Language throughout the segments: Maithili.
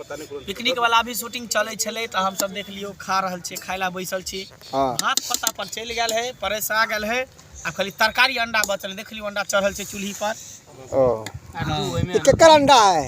पिकनिक वाला भी शूटिंग चलै छलै तऽ हमसब देख लियौ खा रहल छियै, खाय ला बैसल छी। भात पत्ता पर चलि गेल है, परसा गेल है। आ खाली तरकारी अंडा बचल, देख लियौ अंडा चढ़ल छै चूल्ही पर। ओ ई केकर अंडा है?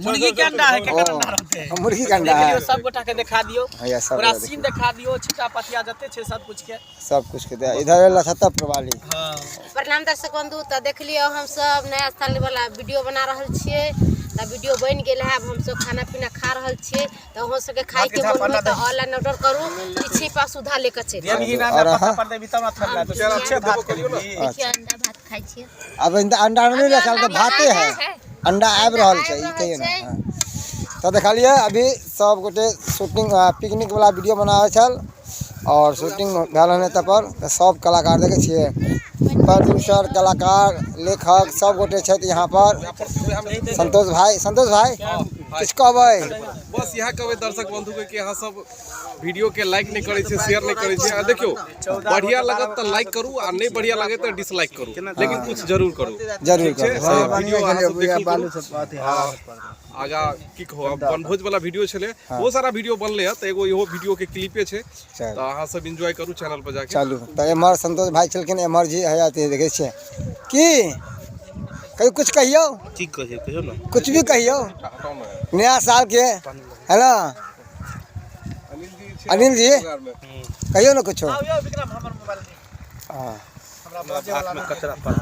मुर्गी के अंडा है, केकर अंडा रहते है? मुर्गी के अंडा देख है। लियौ, सब गोटा के देखा दियौ। हैया सब पूरा गोटा। सीन देखा दियौ, छिटा पतिया जते छै सब कुछ के। सब कुछ के दे इधर लछत्ता प्रवाली। हाँ। प्रणाम दर्शक बंधु, तऽ देख लियौ हमसब नया साल वाला वीडियो बना रहल छियै। तऽ वीडियो बनि गेल है, आब हमसब खाना पीना खा रहल छियै। तऽ अहाँ सबके खायके भात के मोन झाप होय तऽ ऑनलाइन ऑर्डर करू, ई छिपा सुधा लेके चलि देब ही ना। और पत्ता अहाँ? पर देबी तब ना थरला तो छुच्छे भात के देबी। देखियौ, अंडा भात खाइ छियै। अब अंडा नहीं रखल तऽ भाते है, अंडा आबि रहल छै, ई कहियो ने। हाँ। तऽ देखलियै अभी सब गोटे शूटिंग पिकनिक वाला वीडियो बनाबै छल और शूटिंग भेल हन एतऽ पर। तऽ सब कलाकार देखै छियै, प्रोड्यूसर, कलाकार, लेखक सब गोटे छथि यहाँ पर। संतोष भाई, संतोष भाई, किछु कहबै? बस इएह कहबै दर्शक बंधु के कि अहाँ सब वीडियो के लाइक नहीं करै छियै, शेयर नहीं करै छियै। आ देखियौ, बढ़िया लगत तऽ लाइक करू आ नहीं बढ़िया लगे तऽ डिसलाइक करू, लेकिन कुछ जरूर करू। जरूर ठीक छै? करू, सही बात। वीडियो अहाँ सब देखल करू। आगा की कहू, आब वनभोज वाला वीडियो छलै, बहुत सारा वीडियो बनलै हँ, तऽ एगो इहो वीडियो के क्लिपे छै। चलू। तऽ अहाँ सब एंजॉय करू चैनल पर जाके। चलू, तऽ एम्हर संतोष भाई छलखिन, एम्हर जी है अथी देखै छियै की कहियो कुछ कहियौ। की कहियौ? कहियौ ने। कुछ भी कहियौ, नया साल के है ना। अनिल जी, कहियौ ने कुछो। आउ यौ विक्रम, हमर मोबाइल दे। हाँ। हमरा बाजे वाला में कचरा पड़ा।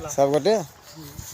सब गोटे